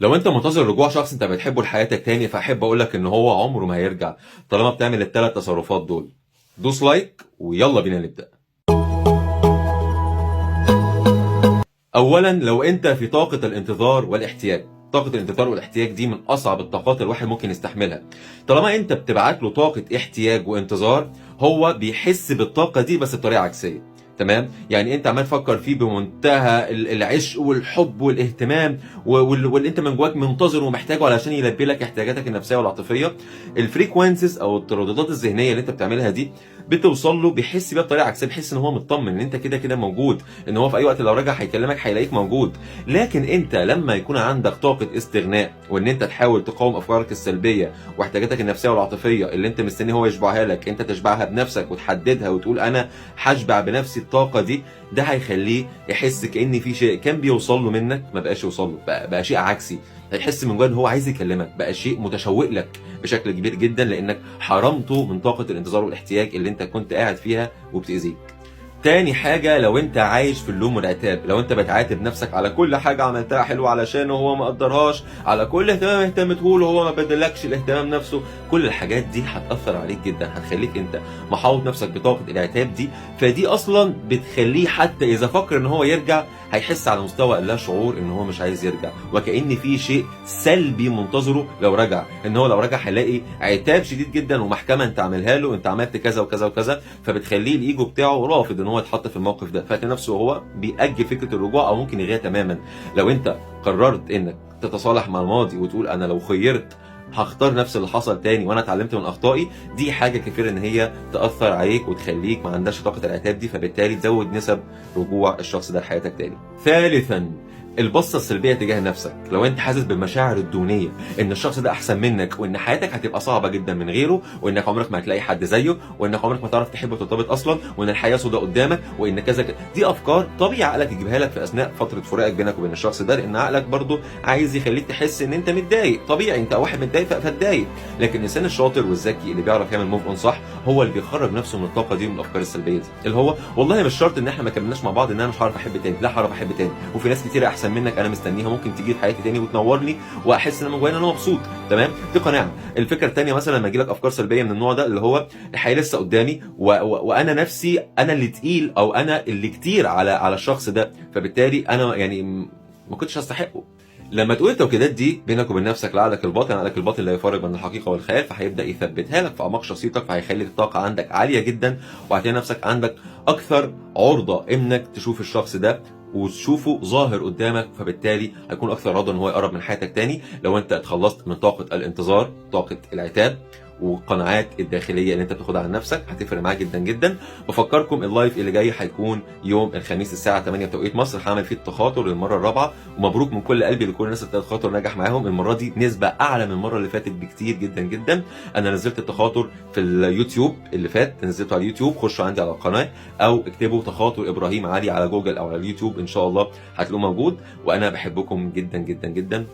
لو انت منتظر رجوع شخص انت بتحبه لحياتك تاني، فاحب اقولك ان هو عمره ما هيرجع طالما بتعمل الثلاث تصرفات دول. دوس like ويلا بينا نبدأ. اولا، لو انت في طاقة الانتظار والاحتياج، طاقة الانتظار والاحتياج دي من اصعب الطاقات الواحد ممكن يستحملها. طالما انت بتبعت له طاقة احتياج وانتظار، هو بيحس بالطاقة دي بس بطريقة عكسية. تمام؟ يعني انت عمال تفكر فيه بمنتهى العشق والحب والاهتمام واللي انت من جواك منتظر ومحتاجة علشان يلبي لك احتياجاتك النفسية والعاطفيه. ال frequencies او الترددات الذهنية اللي انت بتعملها دي بتوصل له، بيحس بيها بطريقة عكسية، بيحس ان هو مطمن ان انت كده كده موجود، ان هو في اي وقت لو رجع هيكلمك هيلاقيك موجود. لكن انت لما يكون عندك طاقة استغناء وان انت تحاول تقاوم افكارك السلبية واحتياجاتك النفسية والعاطفيه اللي انت مستني هو يشبعها لك، انت تشبعها بنفسك وتحددها وتقول انا هشبع بنفسي الطاقة دي، ده هيخليه يحس كأن في شيء كان بيوصل له منك ما بقاش يوصل له، بقى شيء عكسي. هيحس من جواه ان هو عايز يكلمك، بقى شيء متشوق لك بشكل كبير جدا، لانك حرمته من طاقة الانتظار والاحتياج اللي انت كنت قاعد فيها وبتاذيك. تاني حاجة، لو انت عايش في اللوم والعتاب، لو انت بتعاتب نفسك على كل حاجة عملتها حلوة علشان هو ما قدرهاش، على كل اهتمام اهتمته له هو ما بدلكش الاهتمام نفسه، كل الحاجات دي هتأثر عليك جدا، هتخليك انت محاوط نفسك بطاقة العتاب دي. فدي اصلا بتخليه حتى اذا فكر ان هو يرجع هيحس على مستوى اللا شعور ان هو مش عايز يرجع، وكأن في شيء سلبي منتظره لو رجع، ان هو لو رجع هيلاقي عتاب شديد جدا ومحكمة انت عاملها له، انت عملت كذا وكذا وكذا، فبتخليه الايجو بتاعه رافض ان هو يتحط في الموقف ده، فهتلاقي نفسه وهو بيأجل فكرة الرجوع او ممكن يلغيها تماما. لو انت قررت انك تتصالح مع الماضي وتقول انا لو خيرت هختار نفس اللي حصل تاني وانا اتعلمت من اخطائي، دي حاجة كفيله ان هي تاثر عليك وتخليك ما عندكش طاقة العتاب دي، فبالتالي تزود نسب رجوع الشخص ده لحياتك تاني. ثالثا، البصه السلبية تجاه نفسك. لو انت حاسس بالمشاعر الدونيه ان الشخص ده احسن منك وان حياتك هتبقى صعبة جدا من غيره، وانك عمرك ما هتلاقي حد زيه، وانك عمرك ما تعرف تحب وترتبط اصلا، وان الحياة سوداء قدامك، وان كذا دي افكار طبيعي عقلك يجيبها لك في اثناء فترة فراقك بينك وبين الشخص ده، لان عقلك برضو عايز يخليك تحس ان انت متضايق. طبيعي انت واحد متضايق فتضايق. لكن الانسان الشاطر والذكي اللي بيعرف يعمل move on صح هو اللي بيخرج نفسه من الطاقة دي ومن الافكار السلبية دي، اللي هو والله مش شرط ان احنا ما كملناش مع بعض ان انا مش هعرف احب تاني، لا هعرف احب تاني، وفي ناس كتير احسن منك انا مستنيها ممكن تيجي في حياتي تاني وتنورني واحس ان انا من جوايا ان انا مبسوط. تمام؟ دي قناعة. الفكرة الثانية مثلا لما يجي لك افكار سلبية من النوع ده، اللي هو الحياة لسه قدامي وانا نفسي انا اللي تقيل او انا اللي كتير على الشخص ده، فبالتالي انا يعني ما كنتش هستحقه. لما تقول التوكيدات دي بينك وبين نفسك لعقلك الباطن، عقلك الباطن لا يفرق بين الحقيقة والخيال، فهيبدا يثبتها لك في اعماق شخصيتك، فهيخلي الطاقة عندك عالية جدا، وهتلاقي نفسك عندك اكثر عرضه انك تشوف الشخص ده وتشوفه ظاهر قدامك، فبالتالي هيكون اكثر رضا ان هو يقرب من حياتك تاني. لو انت اتخلصت من طاقة الانتظار، طاقة العتاب، والقناعات الداخلية اللي انت بتاخدها عن نفسك، هتفرق معاك جدا جدا. بفكركم ال live اللي جاي هيكون يوم الخميس الساعة 8 بتوقيت مصر، هعمل فيه التخاطر للمرة الرابعة، ومبروك من كل قلبي لكل الناس اللي التخاطر نجح معاهم المرة دي، نسبه اعلى من المرة اللي فاتت بكتير جدا جدا. انا نزلت التخاطر في اليوتيوب اللي فات، نزلته على اليوتيوب، خشوا عندي على القناة او اكتبوا تخاطر ابراهيم علي على جوجل او على اليوتيوب، ان شاء الله هتلاقوه موجود. وانا بحبكم جدا جدا جدا.